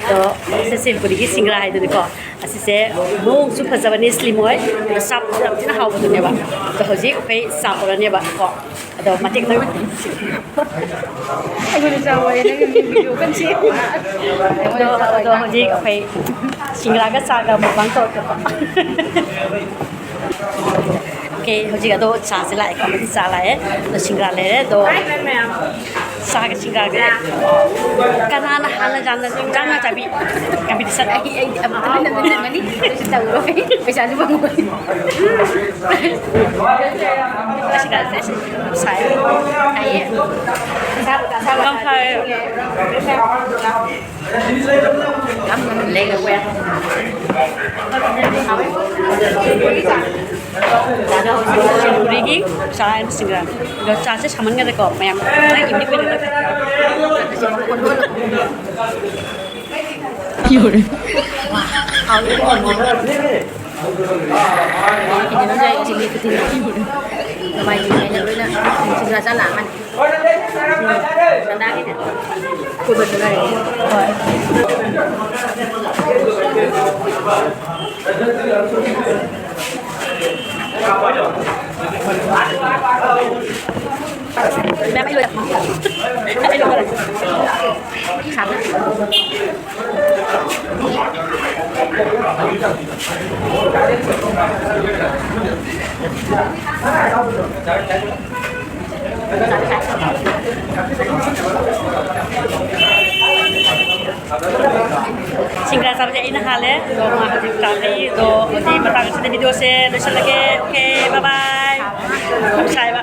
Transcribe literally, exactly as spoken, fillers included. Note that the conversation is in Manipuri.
ꯑꯗꯣ ꯁꯤ ꯁꯤꯜꯄꯨꯔꯤꯒꯤ ꯁꯤꯡꯒ꯭ꯔꯥ ꯍꯥꯏꯗꯨꯅꯤꯀꯣ꯫ ꯑꯁꯤꯁꯦ ꯃꯑꯣꯡꯁꯨ ꯐꯖꯕꯅꯤ, ꯁ꯭ꯂꯤꯝ ꯑꯣꯏ, ꯑꯗꯣ ꯆꯥꯕꯁꯨ ꯌꯥꯝ ꯊꯤꯅ ꯍꯥꯎꯕꯗꯨꯅꯦꯕ꯫ ꯑꯗꯣ ꯍꯧꯖꯤꯛ ꯑꯩꯈꯣꯏ ꯆꯥ ꯄꯨꯔꯅꯦꯕ ꯀꯣ꯫ ꯑꯗꯣ ꯃꯇꯦꯛ ꯈꯛꯇꯪ ꯑꯩꯉꯣꯟꯗ ꯆꯥꯎꯋꯦ, ꯅꯪꯒꯤ ꯚꯤꯗꯤꯑꯣ ꯀꯟꯅ ꯁꯦꯝꯃꯤ꯫ ꯑꯗꯣ, ꯑꯗꯣ ꯍꯧꯖꯤꯛ ꯑꯩꯈꯣꯏ ꯁꯤꯡꯒ꯭ꯔꯥꯒ ꯆꯥꯒ ꯃꯨꯛꯕꯥꯡ ꯇꯧꯔꯛꯀꯦꯀꯣ꯫ ꯑꯣꯀꯦ, ꯍꯧꯖꯤꯛ ꯑꯗꯣ ꯆꯥꯁꯦ ꯂꯥꯛꯑꯦꯀꯣ, ꯍꯧꯖꯤꯛ ꯆꯥ ꯂꯥꯛꯑꯦ꯫ ꯑꯗꯣ ꯁꯤꯡꯒ꯭ꯔꯥ ꯂꯩꯔꯦ꯫ ꯑꯗꯣ ꯆꯥꯒ ꯁꯤꯡꯒ꯭ꯔꯥꯒ ꯀꯅꯥꯅ ꯍꯥꯟꯅ ꯌꯥꯝꯅ ꯆꯥꯝꯃ ꯆꯥꯕꯤ ꯀꯝꯄꯤꯇꯤꯁꯟ꯫ ꯑꯩ, ꯑꯩꯗꯤ ꯑꯃꯨꯛꯇꯪ ꯅꯝꯃꯗꯤ ꯅꯝꯃꯅꯤ, ꯀꯩꯁꯨ ꯇꯧꯔꯣꯏ, ꯄꯩꯁꯥꯁꯨ ꯐꯪꯉꯣꯏ꯫ ꯁꯤꯡꯒ꯭ꯔꯥꯁꯦ ꯁꯥꯏ꯫ ꯍꯥꯏꯌꯦ꯫ ꯌꯥꯝ ꯐꯔꯦ꯫ ꯁꯤꯜꯄꯨꯔꯤꯒꯤ ꯆꯥ ꯍꯥꯏꯕꯁꯤꯡꯒ ꯑꯗꯣ ꯆꯥꯁꯦ ꯁꯥꯃꯟꯈꯔꯦꯀꯣ ꯃꯌꯥꯝ꯫ ꯅꯪ ꯏꯪꯂꯤꯁ ꯑꯣꯏꯅ ꯅꯣꯡꯃꯥꯏꯖꯤꯡ ꯍꯥꯏꯅ ꯂꯣꯏꯅ ꯁꯤꯡꯒ꯭ꯔꯥ ꯆꯥ ꯂꯥꯛꯑꯝꯃꯅꯤ꯫ ꯎꯝ, ꯁꯟꯗꯥꯒꯤꯅꯦ꯫ ꯀꯣꯏꯕ ꯆꯠꯅꯔꯦ꯫ ꯍꯣꯏ꯫ ꯃꯦꯝ, ꯑꯩ ꯂꯣꯏꯔꯦ꯫ ꯃꯦꯝ, ꯑꯩ ꯂꯣꯏꯔꯦ꯫ ꯁꯤꯡꯒ꯭ꯔꯥ ꯆꯥꯕꯁꯦ ꯑꯩꯅ ꯍꯥꯜꯂꯦ꯫ ꯑꯗꯣ ꯃꯥ ꯍꯧꯖꯤꯛ ꯆꯥ ꯊꯛꯏ꯫ ꯑꯗꯣ ꯍꯧꯖꯤꯛ ꯃꯇꯥꯡ ꯑꯁꯤꯗ ꯚꯤꯗꯤꯑꯣꯁꯦ ꯂꯣꯏꯁꯤꯜꯂꯒꯦ꯫ Okay, bye bye꯫ ꯌꯥꯝ ꯁꯥꯏꯕ꯫